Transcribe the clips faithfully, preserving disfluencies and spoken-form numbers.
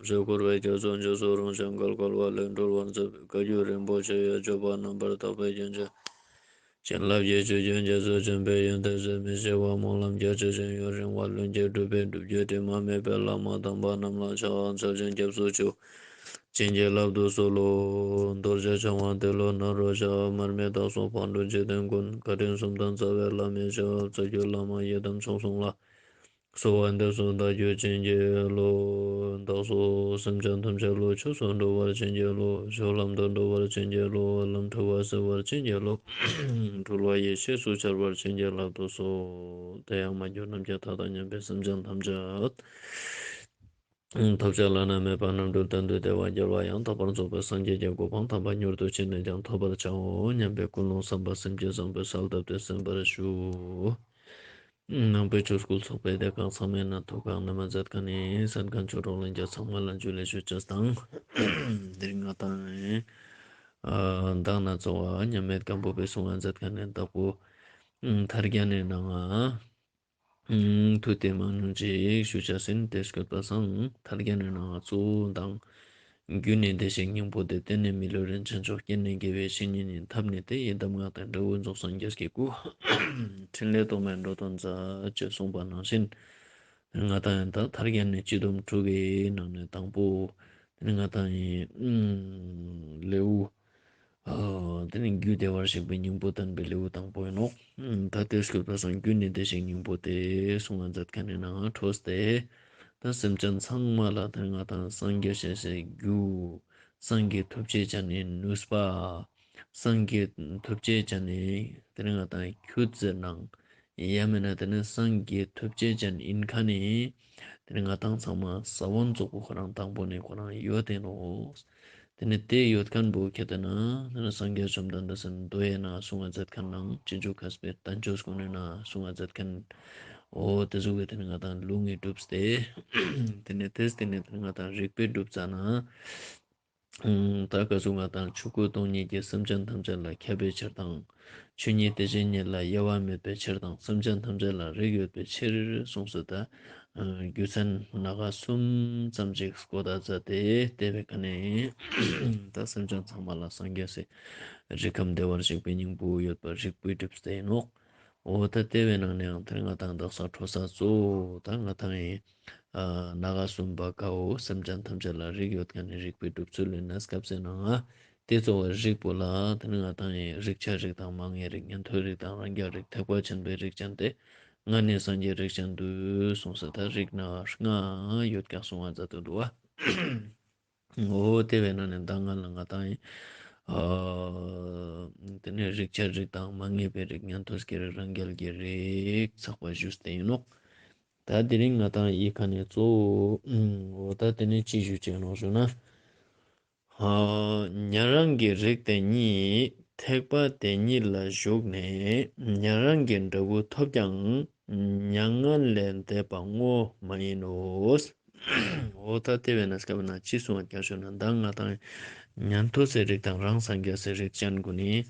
ཞབས་ཀྱུ་འཁོར་བའི་རྒྱ་མཚོ་འཇིགས་སུ་རུང་ཞིང་བརྒལ་དཀའ་བ་ལས་སྒྲོལ་བར་མཛད་པའི་བཀའ་བརྒྱུད་རིན་པོ་ཆེ་ཡི་སྤྱོད་པ་རྣམ་པར་དག་པའི་རྒྱན་ཅན། བྱིན་རླབས་ཀྱི་ཆུ་རྒྱུན་རྒྱ་མཚོ་ཆེན་པོའི་ཡོན་ཏན་ཟད་མི་ཤེས་པ་སྨོན་ལམ་རྒྱ་ཆེ་ཞིང་ཡུན་རིང་བ་ལྷུན་གྱིས་གྲུབ་པའི་སྒྲུབ་བརྒྱུད་དྲི་མ་མེད་པའི་བླ་མ་དམ་པ་རྣམས་ལ་ཕྱག་འཚལ་ཞིང་སྐྱབས་སུ་མཆིའོ། བྱིན་གྱིས་བརླབ་ཏུ་གསོལ་ལོ། རྡོ་རྗེ་འཆང་དབང་ཏེ་ལོ་ནཱ་རོ་ཞབས། མར་མི་དྭགས་སོགས་ཕག་གྲུ་འཇིག་རྟེན་མགོན། བཀའ་དྲིན་གསུམ་ལྡན་རྩ་བའི་བླ་མའི་ཞབས། རྩ་བརྒྱུད་བླ་མ་ཡི་དམ་མཆོག་གསུམ་ལ། གསོལ་བ་འདེབས་སོ་བདག་རྒྱུད་བྱིན་གྱིས་རློབས། བདག་སོགས་སེམས་ཅན་ཐམས་ཅད་བློ་ཆོས་སུ་འགྲོ་བར་བྱིན་གྱིས་རློབས། ཆོས་ལམ་དུ་འགྲོ་བར་བྱིན་གྱིས་རློབས། ལམ་འཁྲུལ་བ་སེལ་བར་བྱིན་གྱིས་རློབས། འཁྲུལ་བ་ཡེ་ཤེས་སུ་འཆར་བར་བྱིན་གྱིས་བརླབ་ཏུ་གསོལ། དེ་ཡང་མ་གྱུར་ནམ་མཁའི་མཐའ་དང་མཉམ་པའི་སེམས་ཅན་ཐམས་ཅད། ཐོབ་བྱ་བླ་ན་མེད་པ་རྣམ་གྲོལ་གཏན་དུ་བདེ་བ་རྒྱལ་བ་ཡང་དག་པར་རྫོགས་པའི་སངས་རྒྱས་ཀྱི་གོ་འཕང་དམ་པ་མྱུར་དུ་ཅི་ནས་ཀྱང་ཐོབ་པར་བྱའོ་སྙམ་པའི་ཀུན་སློང་བསམ་པ་སེམས་བསྐྱེད་བཟང་པོས་གསལ་བཏབ་སྟེ་གསན་པར་ཞུ། ནང་པའི་ཆོས་སྐུལ་ཚོགས་པའི་སྡེ་ཁག་ཚང་མའི་ནང་ཐུགས་ཁག་ནི་མ་མཛད་མཁན་ནི་གསན་མཁན་ཆོས་གྲོགས་ལྷན་རྒྱས་ཚང་མ་ལ་ཇུ་ལེ་ཞུ་ཅེས་དང་། དེ་རིང་ང་དང་ཨ་མདང་ནེ་ཚོགས་པ་མཉམ་མེད་སྒམ་པོ་པའི་གསུང་ང་མཛད་མཁན་ནི་དྭགས་པོ་ཐར་རྒྱན་ནི་ནང་ང་ཐུགས་བདེ་མང་ཉུང་ཅིག་ཞུ་ཅེས་ཨིན། དེ་སྐྱོད་པ་སང་ཐར་རྒྱན་ནི་ནང་ང་གཙོ་བོ་དང་རྒྱུ་ནི་བདེ་གཤེགས་སྙིང་པོ་སྟེ། རྟེན་ནི་མི་ལུས་རིན་ཆེན་མཆོག་རྐྱེན་ནི་དགེ་བའི་བཤེས་གཉེན་ཡིན། ཐབས་ནི་དེ་ཡི་གདམས་ངག་དང་། འབྲས་བུ་རྫོགས་སངས་རྒྱས་ཀྱི་སྐུ། ཕྲིན་ལས་རྟོག་མེད་འགྲོ་དོན་མཛད། ཅེས་གསུངས་པ་ནང་བཞིན། ང་དང་ཡང་ད་ཐར་རྒྱན་ནི་སྤྱི་སྡོམ་དྲུག་གི་ནང་ནེ་དང་པོ་དེ་ནི་ང་དང་ཡི་ལེའུ་ཨ་དེ་ནི་རྒྱུ་བདེ་བར་གཤེགས་པའི་སྙིང་པོ་བསྟན་པའི་ལེའུ་དང་པོ་ཨིན་ནོག། ད་དེ་སྐྱོད་པ་སང་རྒྱུ་ནི་བདེ་གཤེགས་སྙིང་པོ་སྟེ་གསུང་ང་མཛད་མཁན་ནི་ནང་ང་འཕྲོས་ཏེ། ད་སེམས་ཅན་ཚང་མ་ལ་དེ་ནི་ང་དང་སངས་རྒྱས་ཤེས་སའི་རྒྱུ། སངས་རྒྱས་ཐོབ་བྱེད་ཅན་ནི་ནུས་པ། སངས་རྒྱས་ཐོབ་བྱེད་ཅན་ནི་དེ་ནི་ང་དང་ཁྱུད་ཟེར་ནང་ཡང་མེན་ན་དེ་ནི་སངས་རྒྱས་ཐོབ་བྱེད་ཅན་ཨིན་མཁན་ནི་དེ་ནི་ང་དང་ཚང་མ་ས་བོན་ཙོགས་པོ་ཁོ་རང་དང་པོ་ནེ་ཁོ་རང་ཡོད་དེ་ནོག། དེ་ནི་དེ་ཡོད་མཁན་བོ་ཁྱེད་དེ་ན་དེ་ནི་སངས་རྒྱས་བཅོམ་ལྡན་འདས་སི་མདོ་ཡི་ནང་གསུང་ང་མཛད་མཁན་ནང་སྤྱོད་འཇུག་མཁས་པའི་བསྟན་བཅོས་ཀུན་ནི་ནང་གསུང་ང་མཛད་མཁན་འོ་དེ་ཟུག་གི་དེ་ནི་ང་དང་ལུང་ངི་གྲུབ་སྟེ། དེ་ནི་དེ་དེ་ནི་དེ་ནི་ང་དང་རིགས་པའི་གྲུབ་ཙ་ན། ད་ག་ཟུག་ང་དང་ཆོས་སྐུ་སྟོང་ཉིད་ཀྱིས་སེམས་ཅན་ཐམས་ཅད་ལ་ཁྱབ་པའི་ཕྱིར་དང་། ཆོས་ཉིད་དེ་བཞིན་ཉིད་ལ་དབྱེ་བ་མེད་པའི་ཕྱིར་དང་། སེམས་ཅན་ཐམས་ཅད་ལ་རིགས་ཡོད་པའི་ཕྱིར་གསུངས་སོ། ད་རྒྱུ་མཚན་སྣ་ཁ་གསུམ་ཙམ་ཅིག་གོ་བརྡ་མཛད་དེ་དེ་བའི་ཀ་ནེ་ད་སེམས་ཅན་ཚང་མ་ལ་སངས་རྒྱས་སི་རིགས་ཁམས་བདེ་བར་གཤེགས་པའི་སྙིང་པོ་ཡོད་པ་རིགས་པའི་གྲུབ་སྟེ་ཨིན་ནོག། འོ་ད་དེ་བའི་ནང་ནེ་ཡང་དེ་ནི་ང་དང་དག་ས་འཕྲོ་ས་གཙོ་བོ་ད་ང་དང་ཡི་སྣ་ཁ་གསུམ་པ་ཀ་བོ་སེམས་ཅན་ཐམས་ཅད་ལ་རིགས་ཡོད་མཁན་ནི་རིགས་པའི་གྲུབ་ཚུལ་ཨིན་ན་སྐབས་སི་ནང་ང་དེ་གཙོ་བོ་རིགས་པོ་ལ་དེ་ནི་ང་དང་ཡི་རིགས་ཆད་རིགས་དང་མ་ངེས་རིགས་ཉན་ཐོས་རིགས་དང་རང་རྒྱལ་རིགས་ཐེག་པ་ཆེན་པོའི་རིགས་ཅན་ཏེ་ལྔ་ནི་སངས་རྒྱས་རིགས་ཅན་བསྡུས་གསུངས་སོ། ད་རིགས་སྣ་ལྔ་ཡོད་ཀྱག་གསུང་བ་མཛད་དེ་འདུག་བ། འོ་དེ་བའི་ནང་ནེ་ད་ང་ལ་ང་དང་ཡི་ཨ་དེ་ནི་རིགས་ཆད་རིགས་དང་མ་ངེས་པའི་རིགས་ཉན་ཐོས་ཀྱི་རིགས་རང་རྒྱལ་གྱི་རིགས་ཚགས་པ་ཞུས་ཏེ་ཨིན་ནོག། ད་དེ་རིང་ང་དང་ཡི་ཀ་ནེ་གཙོ་བོ་འོ་ད་དེ་ནི་ཅི་ཞུ་ཅེས་ནོག་ཞུ་ན། ཨ་ཉན་རང་གི་རིགས་དེ་ཉིད་ཐེག་པ་དེ་ཉིད་ལ་ཞུགས་ནས་ཉན་རང་གི་འབྲས་བུ་ཐོབ་ཀྱང་མྱ་ངན་ལས་འདས་པ་བསྔོ་མ་ཡིན་ནོ། འོ་ད་དེ་བས་ན་སྐབས་ན་ཅི་གསུང་བ་རྒྱ་ཞུ་ན་ད་ང་དང་ཉན་ཐོས་སི་རིགས་དང་རང་སངས་རྒྱས་སི་རིགས་ཅན་ཀུན་ནི་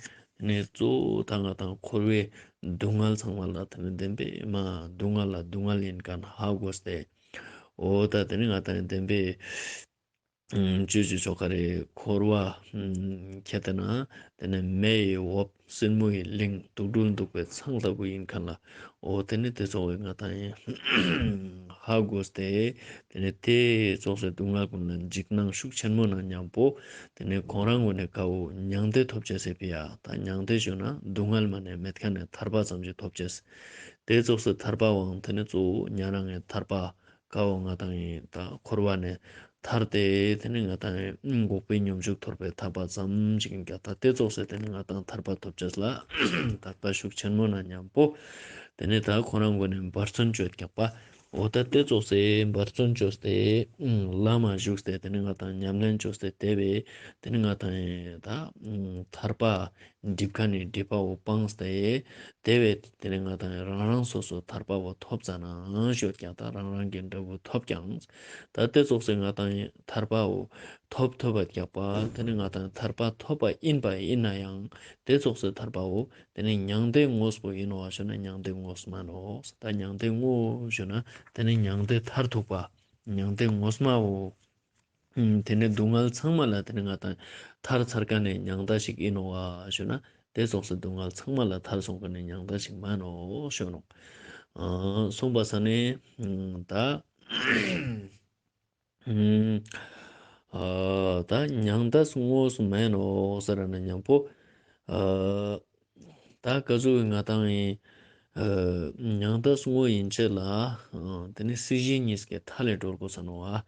ནི་གཙོ་བོ་ད་ང་དང་འཁོར་བའི་སྡུག་བསྔལ་ཚང་མ་ལ་དེ་ནི་བདེན་པའི་མ་སྡུག་བསྔལ་ལ་སྡུག་བསྔལ་ཡིན་མཁན་ཧ་གོ་སྟེ། འོ་ད་དེ་ནི་ང་དང་བདེན་པའི་ཅི་ཞུ་ཆོག་ག་རེ་འཁོར་བ་ཁྱེད་དེ་ན་དེ་ནི་མེ་ཡི་འོབས་སྲིན་མོ་ཡི་གླིང་དུག་སྦྲུལ་གདུག་པའི་ཚང་ལྟ་བུ་ཡིན་མཁན་ལ་འོ་དེ་ནི་དེ་ཚོགས་པའི་ང་དང་ཡིན་ཧ་གོ་སྟེ་དེ་ནི་དེ་ཚོགས་སི་སྡུག་བསྔལ་ཀུན་ལ་འཇིགས་སྣང་ཤུགས་ཆེན་མོ་ན་མཉམ་པོ་དེ་ནི་ཁོང་རང་ཀུན་ནི་ཀ་བོ་མྱང་འདས་ཐོབ་ཅེས་སི་ཕི་ཡ་ད་མྱང་འདས་ཞུ་ན་སྡུག་བསྔལ་མ་ནེ་མེད་མཁན་ནི་ཐར་པ་ཙམ་ཞིག་ཐོབ་ཅེས་དེ་ཚོགས་སི་ཐར་པ་བོའང་དེ་ནི་གཙོ་བོ་ཉན་རང་ངི་ཐར་པ། ཀ་བོ་ང་དང་ཡིན་ད་འཁོར་བ་ནེ་ཐར་ཏེ་དེ་ནི་ང་དང་ཡིན་འགོག་པའི་སྙོམས་འཇུག་ཐོབ་པའི་ཐར་པ་ཙམ་ཞིག་ཡིན་ཀྱང་ད་དེ་ཚོགས་སེ་དེ་ནི་ང་དང་ཐར་པ་ཐོབ་ཅེས་ལ་དད་པ་ཤུགས་ཆེན་མོ་ན་མཉམ་པོ་དེ་ནི་ད་ཁོ་རང་ངོས་ནེ་འབད་བརྩོན་བཅོས་ཀྱག་པ། འོ་ད་དེ་ཚོགས་སེ་འབད་བརྩོན་བཅོས་ཏེ་ལམ་མ་ཞུགས་ཏེ་དེ་ནི་ང་དང་ཉམས་ལེན་བཅོས་ཏེ་དེ་བས་དེ་ནི་ང་དང་ཡིན་ད་ཐར་པ། སྒྲིབ་ཁ་ནེ་སྒྲིབ་པ་བོ་སྤངས་ཏེ། དེ་བས་དེ་ནི་ང་དང་རང་རང་སོ་སོ་ཐར་པ་བོ་ཐོབ་ཙ་ན་ཞོད་ཀྱང་ད་རང་རང་གི་འབྲས་བུ་ཐོབ་ཀྱང་། ད་དེ་ཚོགས་སེ་ང་དང་ཐར་པ་བོ་ཐོབ་ཐོབ་པ་རྒྱག་པ་དེ་ནི་ང་དང་ཐར་པ་ཐོབ་པ་ཡིན་པ་ཡིན་ན་ཡང་དེ་ཚོགས་སེ་ཐར་པ་བོ་དེ་ནི་མྱང་འདས་དངོས་པོ་ཡིན་ནོ་ཞུ་ན་མྱང་འདས་དངོས་མ་ནོ། ད་མྱང་འདས་དངོས་ཞུ་ན་དེ་ནི་མྱང་འདས་མཐར་ཐུག་པ་མྱང་འདས་དངོས་མ་བོ། ཨུམ། དེ་ནི་སྡུག་བསྔལ་ཚང་མ་ལ་དེ་ནི་ང་ཏང་ཐར་ཚར་ཁན་ནི་མྱང་འདས་ཤིག་ཨིན་ནོག་པ་ཞུ་ན། དེ་ཙོགས་སི་སྡུག་བསྔལ་ཚང་མ་ལ་ཐར་སོང་ཁན་ནི་མྱང་འདས་ཤིག་མན་ནོག་ཞུ་ནོག། ཨ་སོང་པ་ས་ནི་ཨུམ་ད་ཨུམ་ཨ་ད་མྱང་འདས་དངོས་སུ་མན་ནོག་ཟེར་ན་ཉམ་པོ་ཨ་ད་ག་ཟུག་ང་ཏང་ཨིན་ཨ་མྱང་འདས་དངོས་ཨིན་ཅེས་ལ་ཨ་དེ་ནི་སྲིད་ཞི་གཉིས་ཀྱི་མཐའ་ལས་གྲོལ་དགོས་ས་ནོག་པ།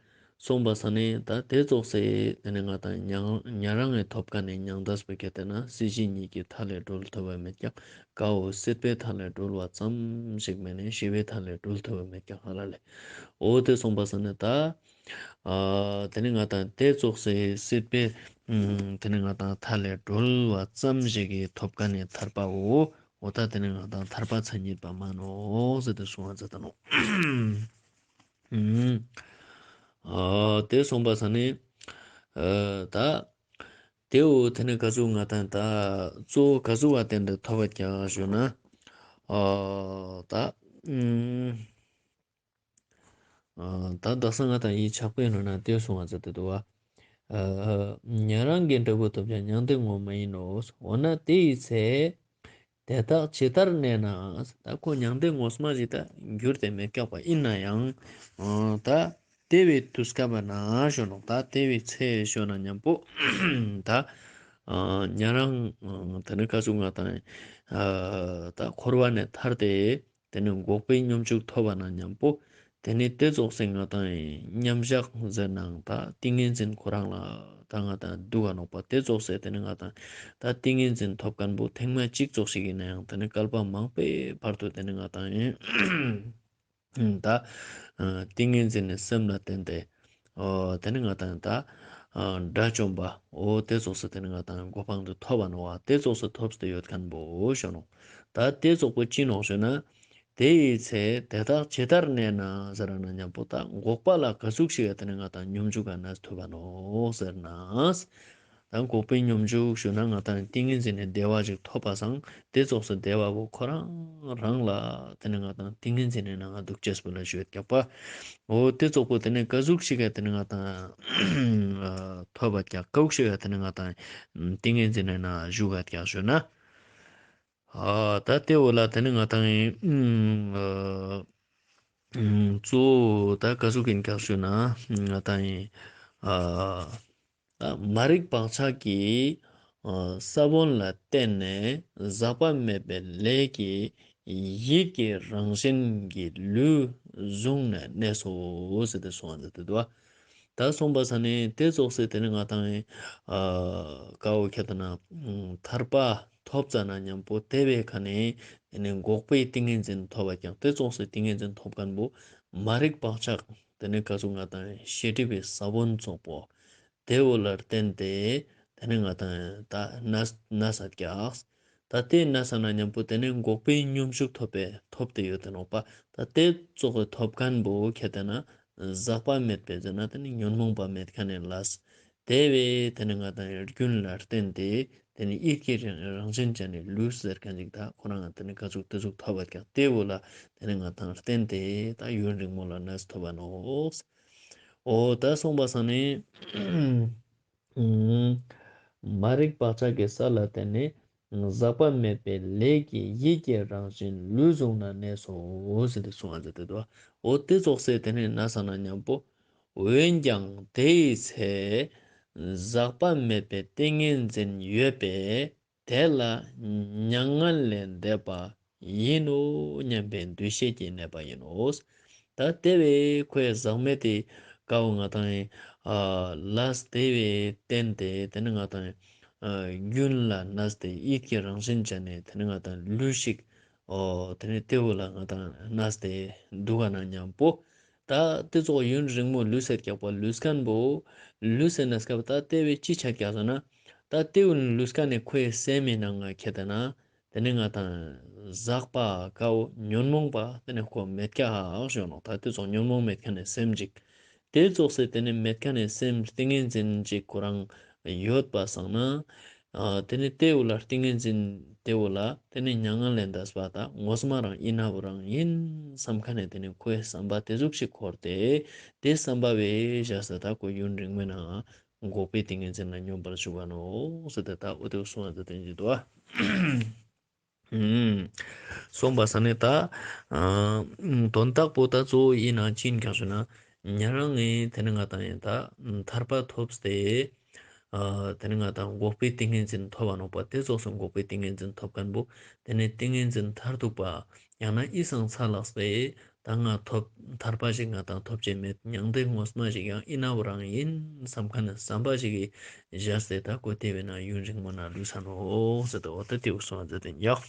སོང་པ་ས་ནི་ད་དེ་ཙོགས་སི་དེ་ནི་ང་ཏང་ཉང་ཉན་རང་ངི་ཐོབ་ཁན་ནི་མྱང་འདས་པོ་ཁྱེར་ཏེ་ན་སྲིད་ཞི་གཉིས་ཀྱི་མཐའ་ལས་གྲོལ་ཐུབ་པ་མེད་ཀྱག། ཀ་བོ་སྲིད་པའི་མཐའ་ལས་གྲོལ་བ་ཙམ་ཞིག་མན་ནི་ཞི་བའི་མཐའ་ལས་གྲོལ་ཐུབ་པ་མེད་ཀྱག་ཧ་ལ་ལེ། འོ་དེ་སོང་པ་ས་ནི་ད་ཨ་དེ་ནི་ང་ཏང་དེ་ཙོགས་སི་སྲིད་པའི་ཨུམ་དེ་ནི་ང་ཏང་མཐའ་ལས་གྲོལ་བ་ཙམ་ཞིག་གི་ཐོབ་ཁན་ནི་ཐར་པ་བོ་འོ་ད་དེ་ནི་ང་ཏང་ཐར་པ་མཚན་ཉིད་པ་མན་ནོག་ཟེར་ཏེ་གསུང་བ་མཛད་ད་ནོག། ཨུམ། ཨ་དེ་སོང་པ་ས་ནི་ཨ་ད་དེ་བོ་དེ་ནི་ག་ཟུག་ང་ཏང་ད་གཙོ་བོ་ག་ཟུག་བ་བརྟེན་ཏེ་ཐོབ་པ་ཀྱག་ཞུ་ན་ཨ་ད་ཨུམ་ཨ་ད་དག་ས་ང་ཏང་ཡིད་ཆགས་པའི་ནང་ན་དེ་གསུང་བ་མཛད་དེ་འདུག་པ། ཨ་ཉན་རང་གི་འབྲས་བུ་ཐོབ་ཀྱང་མྱང་འདས་དངོས་མ་ཡིན་ནོ། འོ་ན་དེ་ཡི་ཚེ། དེ་དག་ཇི་ལྟར་གནས་ན། ད་ཁོ་མྱང་འདས་དངོས་མ་ཞིག་ད་གྱུར་ཏེ་མེད་ཀྱག་པ་ཨིན་ནའང་ཨ་ད་དེ་བོའི་དུས་སྐབས་ན་ཞུ་ནོག། ད་དེ་བོའི་ཚེ་ཞུ་ན་ཉམ་པོ་ད་ཨ་ཉན་རང་ཨ་དེ་ནི་ག་ཟུག་ང་ཏང་ཨ་ད་འཁོར་བ་ནས་ཐར་ཏེ་དེ་ནི་འགོག་པའི་སྙོམས་འཇུག་ཐོབ་པ་ན་ཉམ་པོ་དེ་ནི་དེ་ཙོགས་སེ་ང་ཏང་མཉམ་བཞག་ཟེར་ནའང་ད་ཏིང་ངེ་འཛིན་ཁོ་རང་ལ་ད་ང་ཏང་འདུག་ག་ནོག་པ། དེ་ཙོགས་སེ་དེ་ནི་ང་ཏང་ད་ཏིང་ངེ་འཛིན་ཐོབ་ཁན་བོ་ཐེངས་མ་གཅིག་ཙོགས་ཤིག་ཨིན་ནའང་དེ་ནི་བསྐལ་པ་མང་པོའི་བར་དུ་དེ་ནི་ང་ཏང་ད་ཨ་ཏིང་ངེ་འཛིན་ནི་སེམས་ལ་བརྟེན་ཏེ་ཨོ་དེ་ནི་ང་ཏང་ད་ཨ་དགྲ་བཅོམ་པ་འོ་དེ་ཙོགས་སེ་དེ་ནི་ང་ཏང་གོ་འཕང་དུ་ཐོབ་པ་ནོག་པ། དེ་ཙོགས་སེ་ཐོབ་སྟེ་ཡོད་ཁན་བོ་ཞུ་ནོག། ད་དེ་ཙོགས་པོ་ཅི་ནོག་ཞུ་ན། དེ་ཡི་ཚེ་དེ་དག་ཇི་ལྟར་གནས་ན་ཟེར་ན་ཉམ་པོ་ད་འགོག་པ་ལ་ག་ཟུག་ཞིག་ཡ་དེ་ནི་ང་ཏང་སྙོམས་འཇུག་ག་གནས་ཐུབ་པ་ནོག་ཟེར་ན། ད་འགོག་པའི་སྙོམས་འཇུག་ཞུ་ན་ང་ཏང་ཏིང་ངེ་འཛིན་ནི་བདེ་བ་ཞིག་ཐོབ་པ་སང་དེ་ཙོགས་སེ་བདེ་བ་བོ་ཁོ་རང་རང་ལ་དེ་ནི་ང་ཏང་ཏིང་ངེ་འཛིན་ནི་ནང་ང་འདུག་ཅེས་པོ་ལ་ཞུ་ཡོད་ཀྱག་པ། འོ་དེ་ཙོགས་པོ་དེ་ནི་ག་ཟུག་ཞིག་ག་དེ་ནི་ང་ཏང་ཐོབ་པ་ཀྱག། ག་ཟུག་ཞིག་ག་དེ་ནི་ང་ཏང་ཏིང་ངེ་འཛིན་ནི་ནང་བཞུགས་ཀྱག་ཞུ་ན། ཨ་ད་དེ་བོ་ལ་དེ་ནི་ང་ཏང་ཨིན་ཨ་གཙོ་བོ་ད་ག་ཟུག་ཨིན་ཀྱག་ཞུ་ན་ང་ཏང་ཨིན་ཨ་ད་མ་རིག་བག་ཆགས་ཀྱི་ཨ་ས་བོན་ལ་བརྟེན་ནས་ཟག་པ་མེད་པའི་ལས་ཀྱི་ཡིད་ཀྱི་རང་བཞིན་གྱི་ལུས་བཟུང་ནས་གནས་སོ་ཟེར་ཏེ་གསུངས་པ་མཛད་དེ་འདུག་པ། ད་སོང་པ་ས་ནི་དེ་ཙོགས་སེ་དེ་ནི་ང་ཏང་ཨ་ཀ་བོ་ཁྱེར་ཏེ་ན་ཐར་པ་ཐོབ་ཙ་ན་ཉམ་པོ་དེ་བའི་ཁ་ནས་དེ་ནི་འགོག་པའི་ཏིང་ངེ་འཛིན་ཐོབ་པ་ཀྱག། དེ་ཙོགས་སེ་ཏིང་ངེ་འཛིན་ཐོབ་ཁན་བོ་མ་རིག་བག་ཆགས་དེ་ནི་ག་ཟུག་ང་ཏང་ཤེས་སྒྲིབ་པའི་ས་བོན་ཙོགས་པོ་དེ་བོ་ལ་བརྟེན་ཏེ་དེ་ནི་ང་ཏང་ད་གནས་གནས་ཀྱག། ད་དེ་གནས་ན་ཉམ་པོ་དེ་ནི་འགོག་པའི་སྙོམས་འཇུག་ཐོབ་པའི་ཐོབ་སྟེ་ཡོད་དེ་ནོག་པ། ད་དེ་ཙོགས་སེ་ཐོབ་ཁན་བོ་ཁྱེར་ཏེ་ན་ཟག་པ་མེད་པའི་ཟེར་ན་དེ་ནི་ཉོན་མོངས་པ་མེད་ཁན་ནི་ལས། དེ་བས་དེ་ནི་ང་ཏང་རྒྱུན་ལ་བརྟེན་ཏེ་དེ་ནི་ཡིད་ཀྱི་རང་བཞིན་ཅན་ནི་ལུས་ཟེར་ཁན་ཅིག་ད་ཁོ་རང་དེ་ནི་ག་ཟུག་དེ་ཟུག་ཐོབ་པ་ཀྱག། དེ་བོ་ལ་དེ་ནི་ང་ཏང་བརྟེན་ཏེ་ད་ཡུན་རིང་མོ་ལ་གནས་ཐུབ་པ་ནོག། འོ་ད་སོང་པ་ས་ནི་མ་རིག་བག་ཆགས་ཀྱི་ས་ལ་བརྟེན་ནས་ཟག་པ་མེད་པའི་ལས་ཀྱི་ཡིད་ཀྱི་རང་བཞིན་ལུས་བཟུང་ན་གནས་སོ་ཟེར་ཏེ་གསུངས་པ་མཛད་དེ་འདུག། འོ་དེ་ཙོགས་སེ་དེ་ནི་གནས་ན་ཉམ་པོ། འོན་ཀྱང་དེ་ཡི་ཚེ་ཟག་པ་མེད་པའི་ཏིང་ངེ་འཛིན་ཡོད་པས་དེ་ལ་མྱ་ངན་ལས་འདས་པ་ཡིན་ནོ་སྙམ་པའི་འདུ་ཤེས་ཀྱིས་གནས་པ་ཡིན་ནོ། ད་དེ་བས་ཁོའི་ཟག་མེད་དེ་ཀ་བོ་ང་ཏང་ཨ་ལས་དེ་བས་བརྟེན་ཏེ་དེ་ནི་ང་ཏང་ཨ་རྒྱུན་ལ་གནས་ཏེ་ཡིད་ཀྱི་རང་བཞིན་ཅན་ནི་དེ་ནི་ང་ཏང་ལུས་ཤིག་འོ་དེ་ནི་དེ་བོ་ལ་ང་ཏང་གནས་ཏེ་འདུག་ག་ན་ཉམ་པོ། ད་དེ་ཙོགས་ཡུན་རིང་མོ་ལུས་སེ་ཀྱག་པ་ལུས་ཁན་བོ་ལུས་སེ་ན་སྐབས་ད་དེ་བས་ཅི་ཆ་ཀྱག་ཟེར་ན། ད་དེ་བོ་ལུས་ཁན་ནི་ཁོའི་སེམས་མི་ནང་ང་ཁྱེར་ཏེ་ན་དེ་ནི་ང་ཏང་ཟག་པ་ཀ་བོ་ཉོན་མོངས་པ་དེ་ནི་ཁོ་མེད་ཀྱག་ཞུ་ནོག། ད་དེ་ཙོགས་ཉོན་མོངས་མེད་ཁན་ནི་སེམས་ཅིག། དེ་ཙོགས་སེ་དེ་ནི་མེད་ཁན་ནི་སེམས་ཏིང་ངེ་འཛིན་ཅིག་ཁོ་རང་ཡོད་པ་སང་ན། ཨ་དེ་ནི་དེ་བོ་ལ་ཏིང་ངེ་འཛིན་ ཏེ་བོ་ལ་ཏེ་ནེ་མྱ་ངན་ལས་འདས་པ་ད་ངོ་མ་རང་ཨིན་ན་བོ་རང་ཨིན་སམ་ཁན་ནི་ཏེ་ནེ་ཁོའི་བསམ་པ་ཏེ་ཟུག་ཞིག་འཁོར་ཏེ་ཏེ་བསམ་པ་བོའེ་ཞག་སྟེ་ད་ཁོ་ཡུན་རིང་མོའི་ནང་འགོག་པའི་ཏིང་ངེ་འཛིན་ལ་སྙོམས་པར་ཞུགས་པ་ནོག་ཟེར་ཏེ་ད་འོ་ཏེ་བོ་གསུངས་པ་ཟེར་ཏེ་ཨིན་འདུག་པ། ཨུམ། སོང་པ་སང་ནེ་ད་ཨ་དོན་དག་པོ་ད་གཙོ་བོ་ཨིན་ན་ཅི་ཨིན་ཀྱང་ཞུ་ན་ཉེ་རང་ངི་ཏེ་ནེ་ང་དང་ཡང་ད་ཐར་པ་ཐོབ་སྟེ་ཨ་ཏེ་ནེ་ང་དང་འགོག་པའི་ཏིང་ངེ་འཛིན་ཐོབ་པ་ནོག་པ། ཏེ་ཙོགས་སི་འགོག་པའི་ཏིང་ངེ་འཛིན་ཐོབ་ཁན་བོ་ཏེ་ནེ་ཏིང་ངེ་འཛིན་མཐར་ཐུག་པ་ཡང་ན་ཨི་སང་ཚ་ལགས་སེ་ད་ང་ཐོབ་ཐར་པ་ཞིག་ང་དང་ཐོབ་ཅེས་མེད། མྱང་འདས་ངོ་མ་ཞིག་ཡང་ཨིན་ན་བོ་རང་ཨིན་སམ་ཁན་ནི་བསམ་པ་ཞིག་གི་ཞག་སྟེ་ད་ཁོ་ཏེ་བོའེ་ནང་ཡུན་རིང་མོའི་ནང་ལུས་ས་ནོག་ཟེར་ཏེ་འོ་ད་ཏེ་བོ་གསུངས་པ་ཟེར་ཏེ་ཨིན་ཡོག་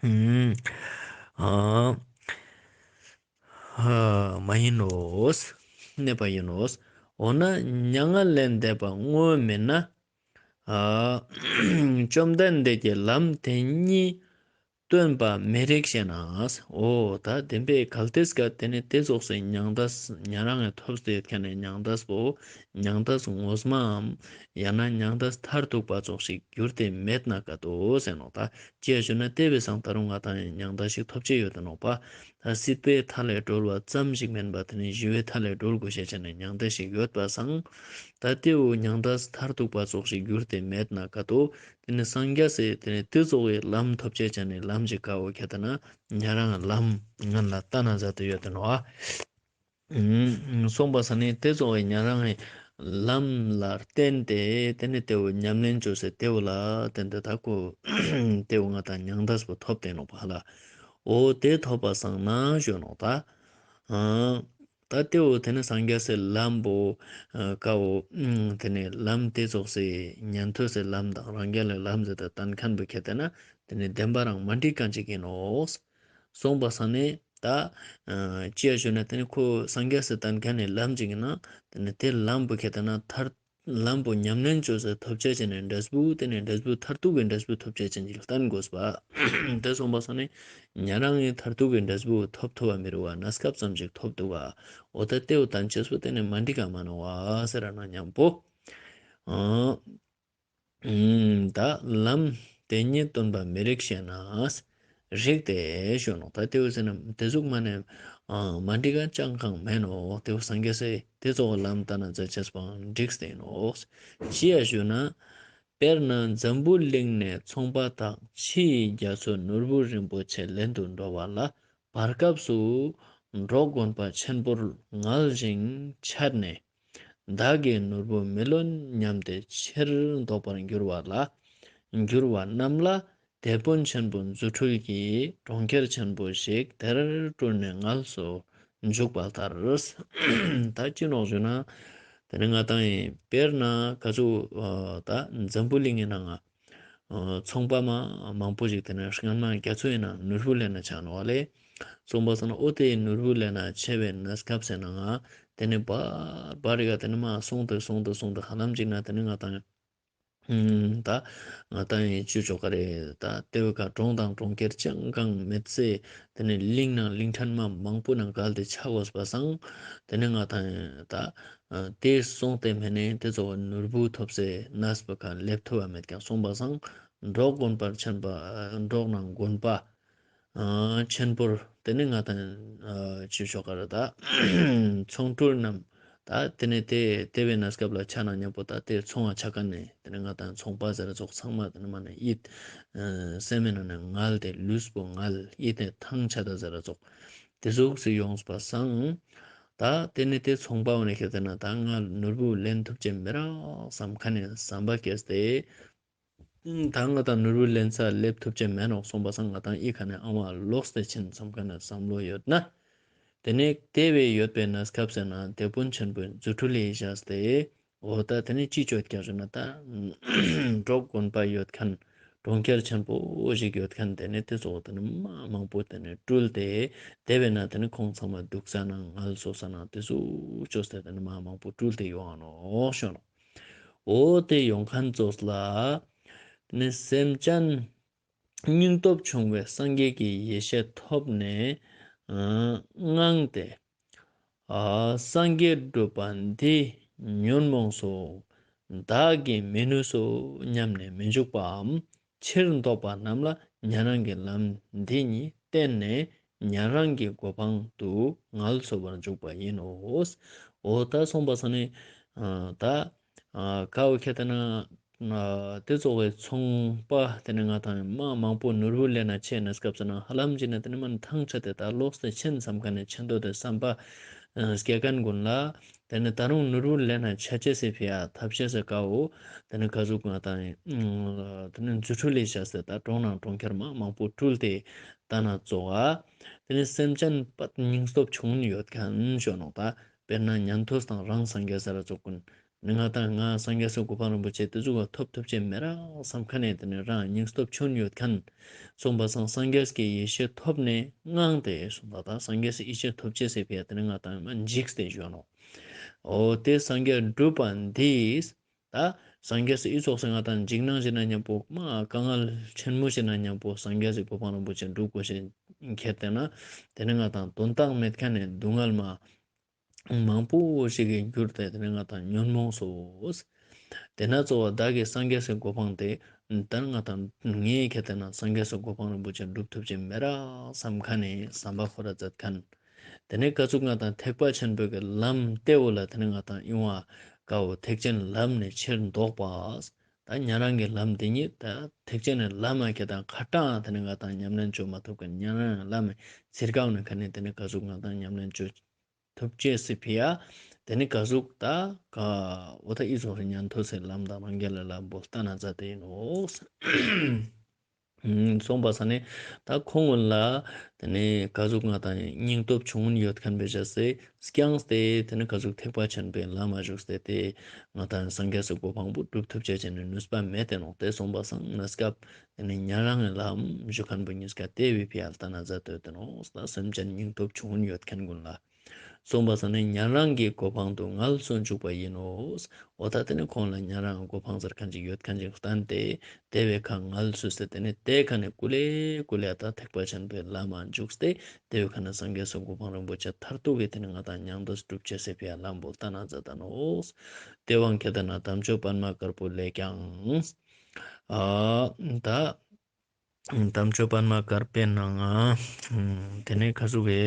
ཨུམ། ཨ་ཧ་མ་ཨིན་ནོག་གནས་པ་ཨིན་ནོག་འོ་ན་མྱ་ངན་ལས་འདས་པ་བསྔོ་མིན་ན། ཨ་བཅོམ་ལྡན་འདས་ཀྱིས་ལམ་དེ་ཉིད་སྟོན་པ་མི་རིགས་ཤེ་ན། འོ་ད་བདེན་པའི་གལ་ཏེ་སྐབས་ཏེ་ནེ་ཏེ་ཙོགས་སི་མྱང་འདས་ཉེ་རང་ངི་ཐོབ་སྟེ་ཡོད་ཁན་ནི་མྱང་འདས་པོ་མྱང་འདས་ངོ་མའམ་ཡང་ན་མྱང་འདས་མཐར་ཐུག་པ་ཙོགས་ཤིག་གྱུར་ཏེ་མེད་ན་ཀ་ཏོ་ཟེར་ནོག་ད་ཅི་ཡ་ཞུ་ན་ཏེ་བོའེ་སང་ད་རུང་ང་དང་མྱང་འདས་ཤིག་ཐོབ་ཅེས་ཡོད་དེ་ནོག་པ། ད་སྲིད་པའི་མཐའ་ལས་གྲོལ་བ་ཙམ་ཞིག་མན་པ་ཏེ་ནེ་ཞི་བའི་མཐའ་ལས་གྲོལ་དགོས་ཤེས་ཅན་ནི་མྱང་འདས་ཤིག་ཡོད་པ་སང་ད་ཏེ་བོ་མྱང་འདས་མཐར་ཐུག་པ་ཙོགས་ཤིག་གྱུར་ཏེ་མེད་ན་ཀ་ཏོ། ཏེ་ནེ་སངས་རྒྱས་སི་ཏེ་ནེ་ཏེ་ཙོགས་སི་ལམ་ཐོབ་ཅེས་ཅན་ནི་ལམ་ཞིག་ཀ་བོ་ཁྱེར་ཏེ་ན་ཉེ་རང་ལམ་ངན་ལ་ལྟ་ན་ཟ་ཏེ་ཡོད་དེ་ནོག་ཨ། ཨུམ། སོང་པ་སང་ནེ་ཏེ་ཙོགས་སི་ཉེ་རང་ངི་ལམ་ལ་བརྟེན་ཏེ་ཏེ་ནེ་ཏེ་བོ་ཉམས་ལེན་ཅོས་སེ་ཏེ་བོ་ལ་བརྟེན་ཏེ་ད་ཁོ་ཏེ་བོ་ང་དང་མྱང་འདས་པོ་ཐོབ་སྟེ་ནོག་པ་ཧ་ལ། འོ་ཏེ་ཐོབ་པ་སང་ན་ཞུ་ནོག་ད། ཨ་ད་ཏེ་བོ་ཏེ་ནེ་སངས་རྒྱས་སི་ལམ་བོ་ཨ་ཀ་བོ་ཨུམ་ཏེ་ནེ་ལམ་ཏེ་ཙོགས་སི་ཉན་ཐོས་སི་ལམ་དང་རང་རྒྱལ་ལི་ལམ་ཟེར་ཏེ་སྟན་ཁན་བོ་ཁྱེར་ཏེ་ན་ཏེ་ནེ་བདེན་པ་རང་མ་འགྲིག་ཁན་ཅིག་ཨིན་ནོག་སོང་པ་སང་ནེ་ད་ཨ་ཅི་ཡ་ཞུ་ན་ཏེ་ནེ་ཁོ་སངས་རྒྱས་སི་སྟན་ཁན་ནི་ལམ་ཅིག་ཨིན་ན་ཏེ་ནེ་ཏེ་ལམ་བོ་ཁྱེར་ཏེ་ན་མཐར་ལམ་བོ་ཉམས་ལེན་ཅོས་སེ་ཐོབ་ཅེས་ཅན་ནི་འབྲས་བུ་ཏེ་ནེ་འབྲས་བུ་མཐར་ཐུག་གི་འབྲས་བུ་ཐོབ་ཅེས་ཅན་ཅིག་སྟན་དགོས་པ། ཏེ་སོང་པ་སང་ནེ་ཉེ་རང་ངི་མཐར་ཐུག་གི་འབྲས་བུ་ཐོབ་ཐུབ་བ་མི་རུག་པ་གནས་སྐབས་ཙམ་ཞིག་ཐོབ་འདུག་པ། འོ་ད་ཏེ་བོ་སྟན་ཅེས་པོ་ཏེ་ནེ་མ་འགྲིག་ག་མ་ནོག་པ་ཟེར་ན་ཉམ་པོ། ཨ་ཨུམ། ད་ལམ་དེ་ཉིད་སྟོན་པ་མི་རིགས་ཤེ་ན། རིགས་ཏེ་ཞུ་ནོག་ད་ཏེ་བོ་ཟེར་ན་ཏེ་ཟུག་མ་ནེ་ཨ་མ་འགྲིག་ག་ཅང་གང་མེད་ནོག་ཏེ་བོ་སངས་རྒྱས་སི་ཏེ་ཙོགས་ལམ་ལྟ་ན་མཛད་ཅེས་པའང་འགྲིག་སྟེ་ནོག་ཅི་ཡ་ཞུ་ན། དཔེར་ན་འཛམ་བུ་གླིང་ནས་ཚོང་པ་དག་ཕྱི་ཡི་རྒྱ་མཚོ་ནོར་བུ་རིན་པོ་ཆེ་ལེན་དུ་འགྲོ་བ་ལ་བར་སྐབས་སུ་འབྲོག་དགོན་པ་ཆེན་པོར་ངལ་ཞིང་འཆད་ནས། བདག་གིས་ནོར་བུ་མི་ལོན་སྙམ་སྟེ་ཕྱིར་ལྡོག་པར་འགྱུར་བ་ལ། འགྱུར་བ་རྣམས་ལ་དེད་དཔོན་ཆེན་པོ་རྫུ་འཕྲུལ་གྱིས་གྲོང་ཁྱེར་ཆེན་པོ་ཞིག་དེར་སྤྲུལ་ནས་ངལ་གསོ་འཇུག་པ་ལྟར། ད་ཅི་ནོག་ཞུ་ན། ཏེ་ནེ་ང་དང་ཡིན་དཔེར་ན་ག་ཚོད་ད་འཛམ་བུ་གླིང་ངི་ནང་ང་ཚོང་པ་མ་མང་པོ་ཞིག་ཏེ་ནེ་སྔན་མ་རྒྱ་མཚོའི་ནང་ནོར་བུ་ལེན་ན་ཆ་ནོག་ལེ། སོང་པ་སང་ན་འོ་ཏེ་ནོར་བུ་ལེན་ན་ཆ་བའི་གནས་སྐབས་སི་ནང་ང་ཏེ་ནེ་བར་བར་རི་ག་ཏེ་ནེ་མ་སོང་སྟེ་སོང་སྟེ་སོང་སྟེ་ཧ་ལམ་ཅིག་ན་ཏེ་ནེ་ང་དང་ད་ང་དང་ཡིན་ཅི་ཆོག་ག་རེ་ད་ཏེ་བོའི་ཀ་གྲོང་དང་གྲོང་ཁྱེར་ཅང་གང་མེད་སེ་ཏེ་ནེ་གླིང་ནང་གླིང་ཕྲན་མ་མང་པོ་ནང་བརྒལ་ཏེ་ཆ་དགོས་པ་སང་ཏེ་ནེ་ང་དང་ད་ཏེ་སོང་སྟེ་མེད་ནེ་ཏེ་ཙོགས་ནོར་བུ་ཐོབ་སེ་གནས་པོའི་ཀ་སླེབས་ཐུབ་པ་མེད་ཀྱང་སོང་པ་སང་འབྲོག་དགོན་པར་ཆེན་པ་འབྲོག་ནང་དགོན་པ་ཨ་ཆེན་པོར་ཏེ་ནེ་ང་དང་ཨ་ཅི་ཆོག་ག་རེ་ད་ཚོང་སྤྲུལ་རྣམས་ད་ཏེ་ནེ་ཏེ་ཏེ་བའི་གནས་སྐབས་ལ་ཆ་ན་ཉམ་པོ་ད་ཏེ་ཚོང་ང་ཆ་ཁན་ནི་ཏེ་ནེ་ང་དང་ཚོང་པ་ཟེར་ར་ཙོགས་ཚང་མ་ཏེ་ནེ་མ་ནེ་ཡིད་ཨ་སེམས་མི་ནང་ནེ་ངལ་ཏེ་ལུས་པོ་ངལ་ཡིད་ནེ་ཐང་ཆད་ད་ཟེར་ར་ཙོགས་ཏེ་ཟུག་སེ་ཡོངས་པ་སང་ད་ཏེ་ནེ་ཏེ་ཚོང་པ་བོ་ནེ་ཁྱེར་ཏེ་ན་ད་ང་ནོར་བུ་ལེན་ཐུབ་ཅེས་མི་རག་སམ་ཁན་ནི་བསམ་པ་སྐྱེས་ཏེ། ད་ང་དང་ནོར་བུ་ལེན་ས་སླེབས་ཐུབ་ཅེས་མེད་ནོག་སོང་པ་སང་ང་དང་ཨི་ཁ་ནེ་ཨ་མ་ལོག་སྟེ་ཕྱིན་སམ་ཁན་ནི་བསམ་བློ་ཡོད་ན། ཏེ་ནེ་ཏེ་བའི་ཡོད་པའི་གནས་སྐབས་སི་ནང་དེད་དཔོན་ཆེན་པོའི་རྫུ་འཕྲུལ་ལས་བཞག་སྟེ། འོ་ད་ཏེ་ནེ་ཅི་ཅོ་ཀྱག་ཞུ་ན་ད་འབྲོག་དགོན་པ་ཡོད་ཁན་གྲོང་ཁྱེར་ཆེན་པོ་ཞིག་ཡོད་ཁན་ཏེ་ནེ་ཏེ་ཙོགས་ཏེ་ནེ་མ་མང་པོ་ཏེ་ནེ་སྤྲུལ་ཏེ་ཏེ་བའི་ནང་ཏེ་ནེ་ཁོང་ཚང་མ་འདུག་ས་ནང་ངལ་གསོ་ས་ནང་ཏེ་ཙོགས་ཅོས་ཏེ་ཏེ་ནེ་མ་མང་པོ་སྤྲུལ་ཏེ་ཡོང་ང་ནོག་ཞུ་ནོག་འོ་ཏེ་ཡོང་ཁན་ཙོགས་ལ་ཏེ་ནེ་སེམས་ཅན་སྙིང་སྟོབས་ཆུང་བས་སངས་རྒྱས་ཀྱི་ཡེ་ཤེས་ཐོབ་ནས་ཨ་དངངས་ཏེ་ཨ་སངས་རྒྱས་སྒྲུབ་པ་འདི་ཉོན་མོངས་སོ། བདག་གིས་མི་ནུས་སོ་སྙམ་ནས་མི་འཇུག་པའམ་ ཕྱིར་ལྡོག་པ་རྣམས་ལ་ཉན་རང་གི་ལམ་འདི་ཉིད་བསྟེན་ནས་ཉན་རང་གི་གོ་འཕང་དུ་ངལ་གསོ་བར་འཇུག་པ་ཡིན་ནོ། འོ་ད་སོང་པ་སང་ནི་ཨ་ད་ཨ་ཀ་བོ་ཁྱེར་ཏེ་ན་ཨ་དེ་ཙོགས་སི་ཚོང་པ་དེ་ནི་ང་དང་མ་མང་པོ་ནོར་བུ་ལེན་ན་ཆེ་ན་སྐབས་སུ་ན་ཧ་ལམ་ཅིག་ན་དེ་ནི་མ་ཐང་ཆད་དེ་ད་ལོགས་སུ་ཕྱིན་བསམ་མཁན་ནི་ཆེ་མདོག་དེ་བསམ་པ་ཨ་སྐྱེ་མཁན་ཀུན་ལ། དེ་ནི་ད་རུང་ནོར་བུ་ལེན་ན་ཆ་ཅེས་སི་ཕི་ཡ་ཐབས་ཤེས་སི་ཀ་བོ་དེ་ནི་ཀ་ཟུག་ང་དང་ཨ་དེ་ནི་རྫུ་འཕྲུལ་ལས་བྱས་སེ་ད་གྲོང་ནང་གྲོང་ཁྱེར་མ་མང་པོ་སྤྲུལ་ཏེ་ད་ན་ཙོགས་ཨ་དེ་ནི་སེམས་ཅན་པད་སྙིང་སྟོབས་ཆུང་ངུན་ཡོད་མཁན་ཞུ་ནོག་ད་དཔེར་ན་ཉན་ཐོས་དང་རང་སངས་རྒྱས་ཟེར་ར་ཙོགས་ཀུན། ནི་ང་དང་ང་སངས་རྒྱས་སི་གོ་འཕང་རིན་པོ་ཆེ་དེ་ཟུག་ག་ཐོབ་ཐུབ་ཅེས་མེད་ར་བསམ་མཁན་ནི་དེ་ནི་རང་སྙིང་སྟོབས་ཆུང་ཡོད་མཁན། སོང་པ་སང་སངས་རྒྱས་ཀྱི་ཡེ་ཤེས་ཐོབ་ནས་དངངས་ཏེ་སོང་པ་དང་སངས་རྒྱས་སི་ཡེ་ཤེས་ཐོབ་ཅེས་སི་ཕི་ཡ་དེ་ནི་ང་དང་མ་འཇིགས་ཏེ་བཞོན་ནོག་འོ་དེ་སངས་རྒྱས་སྒྲུབ་པ་འདིས་ད་སངས་རྒྱས་སི་ཨི་ཙོགས་སི་ང་དང་འཇིགས་སྣང་ཞིག་ན་མཉམ་པོ་མ་དཀའ་ངལ་ཆེན་མོ་ཞིག་ན་མཉམ་པོ་སངས་རྒྱས་སི་གོ་འཕང་རིན་པོ་ཆེ་སྒྲུབ་དགོས་ཤེས་ཁྱེར་ཏེ་ན་དེ་ནི་ང་དང་དོན་དག་མེད་མཁན་ནི་སྡུག་བསྔལ་མ། མང་པོ་ཞིག་གི་རྒྱུར་ཏེ་དེ་ནི་ང་དང་ཉོན་མོངས་སོ། དེ་ན་གཙོ་བོ་བདག་གིས་སངས་རྒྱས་སི་གོ་འཕང་དེ་ད་ང་དང་ངས་ཁྱེར་ཏེ་ན་སངས་རྒྱས་སི་གོ་འཕང་རིན་པོ་ཆེ་སྒྲུབ་ཐུབ་ཅེས་མེད་ར་བསམ་མཁན་ནི་བསམ་པ་ཁོ་ར་མཛད་མཁན། དེ་ནི་ཀ་ཟུག་ང་དང་ཐེག་པ་ཆེན་པོའི་གི་ལམ་དེ་བོ་ལ་དེ་ནི་ང་དང་ཨིན་བ་ཀ་བོ་ཐེག་ཆེན་ལམ་ནས་ཕྱིར་ལྡོག་པ། ད་ཉན་རང་གི་ལམ་དེ་ཉིད་ད་ཐེག་ཆེན་ནི་ལམ་མ་ཁྱེར་ཏེ་ན་ཁ་ཏང་དེ་ནི་ང་དང་ཉམས་ལེན་བཅོ་མ་ཐུབ་མཁན་ཉན་རང་ལམ་ཚིར་ཀ་བོ་ནི་ཁ་ནི་དེ་ནི་ཀ་ཟུག་ང་དང་ཉམས་ལེན་བཅོ་ཐུབ་ཅེས་སི་ཕི་ཡ། དེ་ནི་ཀ་ཟུག་ད་ཀ་འོ་ད་ཨི་ཙོགས་སི་ཉན་ཐོས་སི་ལམ་དང་རང་རྒྱལ་ལ་ལམ་བོ་ལྟ་ན་མཛད་དེ་ཡིན་ནོ། སོང་པ་སང་ནི་ད་ཁོང་ཀུན་ལ་དེ་ནི་ཀ་ཟུག་ང་དང་སྙིང་སྟོབས་ཆུང་ངུན་ཡོད་མཁན་བེ་བྱས་སེ་བསྐྱངས་ཏེ་དེ་ནི་ཀ་ཟུག་ཐེག་པ་ཆེན་པོའི་ལམ་མ་ཞུགས་ཏེ་དེ་ང་དང་སངས་རྒྱས་སི་གོ་འཕང་པོ་སྒྲུབ་ཐུབ་ཅེས་ཅན་ནི་ནུས་པ་མེད་དེ་ནོག་དེ་སོང་པ་སང་གནས་སྐབས་དེ་ནི་ཉན་རང་གི་ལམ་ཞུ་མཁན་པོ་ཉིས་ཀ་དེ་བོའི་ཕི་ཡ་ལྟ་ན་མཛད་དེ་ཡོད་དེ་ནོག་ད་སེམས་ཅན་སྙིང་སྟོབས་ཆུང་ངུན་ཡོད་མཁན་ཀུན་ལ། སོང་པ་སང་ནི་ཉན་རང་གི་གོ་འཕང་དུ་ངལ་གསོ་འཇུག་པ་ཡིན་ནོ། འོ་ད་དེ་ནི་ཁོང་ལ་ཉན་རང་གི་གོ་འཕང་ཟེར་མཁན་ཅིག་ཡོད་མཁན་ཅིག་བསྟན་ཏེ་དེ་བོའི་ཁ་ངལ་གསོས་ཏེ་དེ་ནི་དེ་ཁ་ནི་ཀུ་ལེ་ཀུ་ལེ་ད་ཐེག་པ་ཆེན་པོའི་ལམ་མ་འཇུག་སྟེ་དེ་བོའི་ཁ་ནི་སངས་རྒྱས་སི་གོ་འཕང་རིན་པོ་ཆེ་མཐར་ཐུག་གི་དེ་ནི་ང་དང་མྱང་འདས་སྒྲུབ་ཅེས་སི་ཕི་ཡ་ལམ་བོ་ལྟ་ན་མཛད་ད་ནོག་དེ་དབང་ཁྱེར་ཏེ་ན་དམ་ཆོས་པདྨ་དཀར་པོ་ལས་ཀྱང་ཨ་ད་དམ་ཆོས་པདྨ་དཀར་པོའི་ནང་ང་དེ་ནས་ཁ་ཟུག་གི་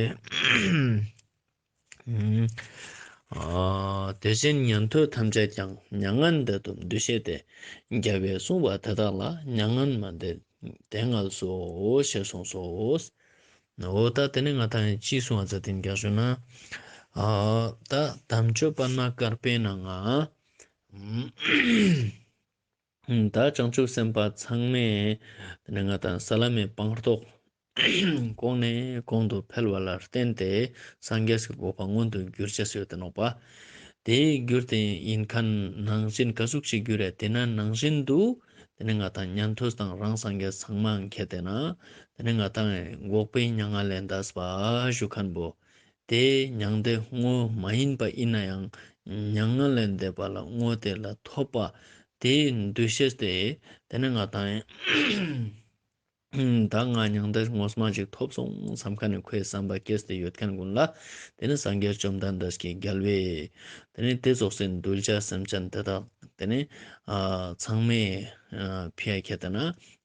ཨ་དེ་བཞིན་ཉན་ཐོས་ཐམས་ཅད་ཀྱང་མྱ་ངན་འདས་དོ་འདུ་ཤེས་ཏེ། རྒྱལ་བས་གསུངས་པ་དེ་དག་ལ་མྱ་ངན་མ་འདས་དེ་ངལ་གསོ་ཞེས་གསུངས་སོ། འོ་ད་དེ་ནས་ང་དང་ཅི་གསུང་བ་ཙ་དེ་རྒྱག་ཞུ་ན་ཨ་ད་དམ་ཆོས་པདྨ་དཀར་པོའི་ནང་ང་ད་བྱང་ཆུབ་སེམས་དཔའ་ཚང་མས་དེ་ནས་ང་དང་ས་ལམ་མི་སྤངས་རྟོགས་གོང་ནས་གོང་དུ་འཕེལ་བ་ལ་བརྟེན་ཏེ་སངས་རྒྱས་ཀྱི་གོ་འཕང་མངོན་དུ་གྱུར་ཅེས་ཡོད་དེ་ནོག་པ། དེའི་རྒྱུར་དེ་ཡིན་མཁན་ནང་བཞིན་ག་ཟུག་ཅིག་གྱུར་རེད་དེ་ན་ནང་བཞིན་དུ་དེ་ནས་ང་དང་ཉན་ཐོས་དང་རང་སངས་རྒྱས་ཚང་མ་ཁྱེར་ཏེ་ན་དེ་ནས་ང་དང་འགོག་པའི་མྱ་ངན་ལས་འདས་པ་ཞུ་མཁན་པོ། དེ་མྱང་འདས་དངོས་མ་ཡིན་པ་ཡིན་ན་ཡང་མྱ་ངན་ལས་འདས་པ་ལ་དངོས་དེ་ལ་ཐོབ་པ་དེའི་འདུ་ཤེས་དེ་དེ་ནས་ང་དང་ད་ང་མྱང་འདས་དངོས་མ་ཅིག་ཐོབ་སོང་བསམ་མཁན་ནི་ཁོའི་བསམ་པ་སྐྱེས་ཏེ་ཡོད་མཁན་ཀུན་ལ་དེ་ནས་སངས་རྒྱས་བཅོམ་ལྡན་འདས་ཀྱི་རྒྱལ་བས་དེ་ནས་དེ་ཙོགས་སེ་གདུལ་བྱ་སེམས་ཅན་དེ་དག་དེ་ནས་ཨ་ཚང་མའི་ཨ་ཕི་ཡ་ཁྱེར་ཏེ་ན་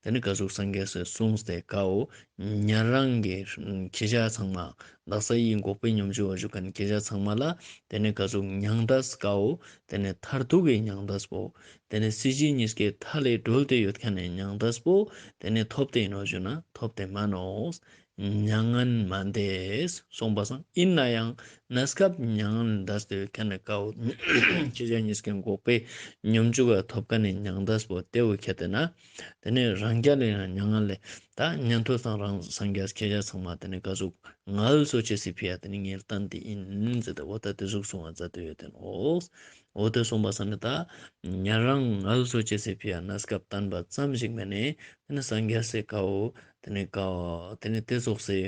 དེ་ནས་ག་ཟུག་སངས་རྒྱས་སི་གསུངས་ཏེ་ཀའོ་ཉན་རང་གི་ཁྱེད་ཅག་ཚང་མ་དག་ས་ཡི་འགོག་པའི་སྙོམས་འཇུག་པ་ཞུ་མཁན་ཁྱེད་ཅག་ཚང་མ་ལ་དེ་ནས་ག་ཟུག་མྱང་འདས་ཀའོ་དེ་ནས་མཐར་ཐུག་གི་མྱང་འདས་པོ། དེ་ནས་སྲིད་ཞི་གཉིས་ཀའི་མཐའ་ལས་གྲོལ་ཏེ་ཡོད་མཁན་ནི་མྱང་འདས་པོ་དེ་ནས་ཐོབ་སྟེ་ཡིན་ནོ་ཞུ་ན་ཐོབ་སྟེ་མ་ནོག་མྱ་ངན་མ་འདས་སོང་པ་སང་ཡིན་ན་ཡང་གནས་སྐབས་མྱ་ངན་འདས་ཏེ་ཡོད་མཁན་ནི་ཀའོ་ཁྱེད་ཅག་གཉིས་ཀའི་འགོག་པའི་སྙོམས་འཇུག་ག་ཐོབ་མཁན་ནི་མྱང་འདས་པོ་དེ་བོ་ཁྱེར་ཏེ་ན་དེ་ནས་རང་རྒྱལ་ལ་ཡང་མྱ་ངན་ལས་ད་ཉན་ཐོས་དང་རང་སངས་རྒྱས་ཁྱེད་ཅག་ཚང་མ་དེ་ནས་ག་ཟུག་ངལ་གསོ་ཅེས་སི་ཕི་ཡ་དེ་ནས་ངས་བསྟན་ཏེ་ཡིན་ཟེར་ཏེ་འོ་ད་དེ་ཟུག་གསུང་བ་མཛད་དེ་ཡོད་དེ་ནོག་འོ་དེ་གསུངས་པ་སང་ནི་ད་ཉན་རང་ངལ་གསོ་ཅེས་སི་ཕི་ཡ་གནས་སྐབས་བསྟན་པ་ཙམ་ཞིག་མེད་ནས་དེ་ནི་སངས་རྒྱས་སི་ཀའོ་དེ་ནི་ཀའོ་དེ་ནི་དེ་ཙོགས་སི་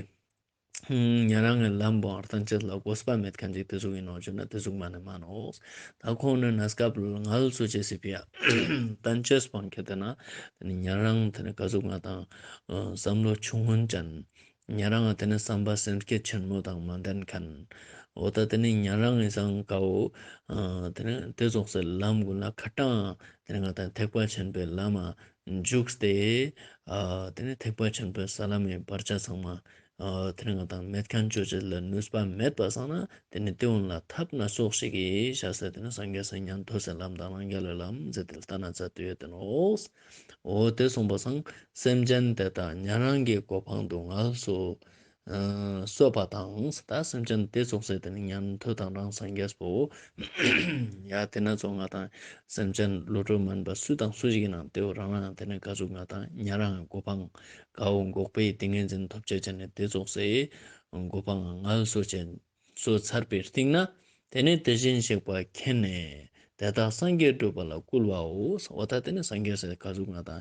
ཉན་རང་གི་ལམ་པོ་ཨར་ཐན་ཅེས་ལ་དགོས་པ་མེད་མཁན་ཅིག་དེ་ཟུག་ཡིན་ནོ་ཞུ་ན་དེ་ཟུག་མ་ནི་མ་ནོག་ད་ཁོང་ནི་གནས་སྐབས་ངལ་གསོ་ཅེས་སི་ཕི་ཡ་བསྟན་ཅེས་པོ་ཁྱེར་ཏེ་ན་དེ་ནི་ཉན་རང་དེ་ནི་ག་ཟུག་ང་དང་བསམ་བློ་ཆུང་ངུན་ཅན། ཉན་རང་དེ་ནི་བསམ་པ་སེམས་བསྐྱེད་ཆེན་མོ་དང་མ་ལྡན་མཁན། འོ་ད་དེ་ནི་ཉན་རང་ངི་སང་ཀའོ། ཨ་དེ་ནི་དེ་ཙོགས་སེ་ལམ་གུན་ལ་ཁ་ཏང་དེ་ནི་ང་དང་ཐེག་པ་ཆེན་པོའི་ལམ་མ་འཇུག་སྟེ། ཨ་དེ་ནི་ཐེག་པ་ཆེན་པོའི་ས་ལམ་མི་བར་ཆ་ཚང་མ་ཨ་དེ་ནི་ང་དང་མེད་ཁན་ཅོ་ཅེས་ལ་ནུས་པ་མེད་པ་སང་ན་དེ་ནི་དེ་གུན་ལ་ཐབས་སྣ་ཚོགས་ཤིག་གི་ཤ་ས་དེ་ནི་སངས་རྒྱས་སི་ཉན་ཐོས་སི་ལམ་དང་རང་རྒྱལ་ལམ་ཟེར་ཏེ་ལྟ་ན་ཚར་ཏེ་ཡོད་དེ་ནོག། འོ་དེ་གསུངས་པ་སང་སེམས་ཅན་དེ་དག་ཉན་རང་གི་གོ་འཕང་དུ་ངལ་གསོ་ཨ་གསོ་བ་དང་། ད་སེམས་ཅན་དེ་ཙོགས་སེ་དེ་ནི་ཉན་ཐོས་དང་རང་སངས་རྒྱས་པོ་ཡ་དེ་ན་ཙོགས་ང་དང་སེམས་ཅན་བློ་གྲོས་མན་པ་སུ་དང་སུ་ཞིག་ཡིན་ནའང་དེ་བོ་རང་རང་དེ་ནི་ག་ཟུག་ང་དང་ཉན་རང་གི་གོ་འཕང་གའོ་འགོག་པའི་ཏིང་ངེ་འཛིན་ཐོབ་ཅེས་ཅན་ནི་དེ་ཙོགས་སེ་གོ་འཕང་ངལ་གསོ་ཅན་གསོ་ཚར་བའི་རྟིང་ན་དེ་ནི་དེ་བཞིན་གཤེགས་པ་མཁྱེན་ནས་དེ་དག་སངས་རྒྱས་འགྲུབ་པ་ལ་བསྐུལ་བའོ། འོ་ད་དེ་ནི་སངས་རྒྱས་སི་ག་ཟུག་ང་དང་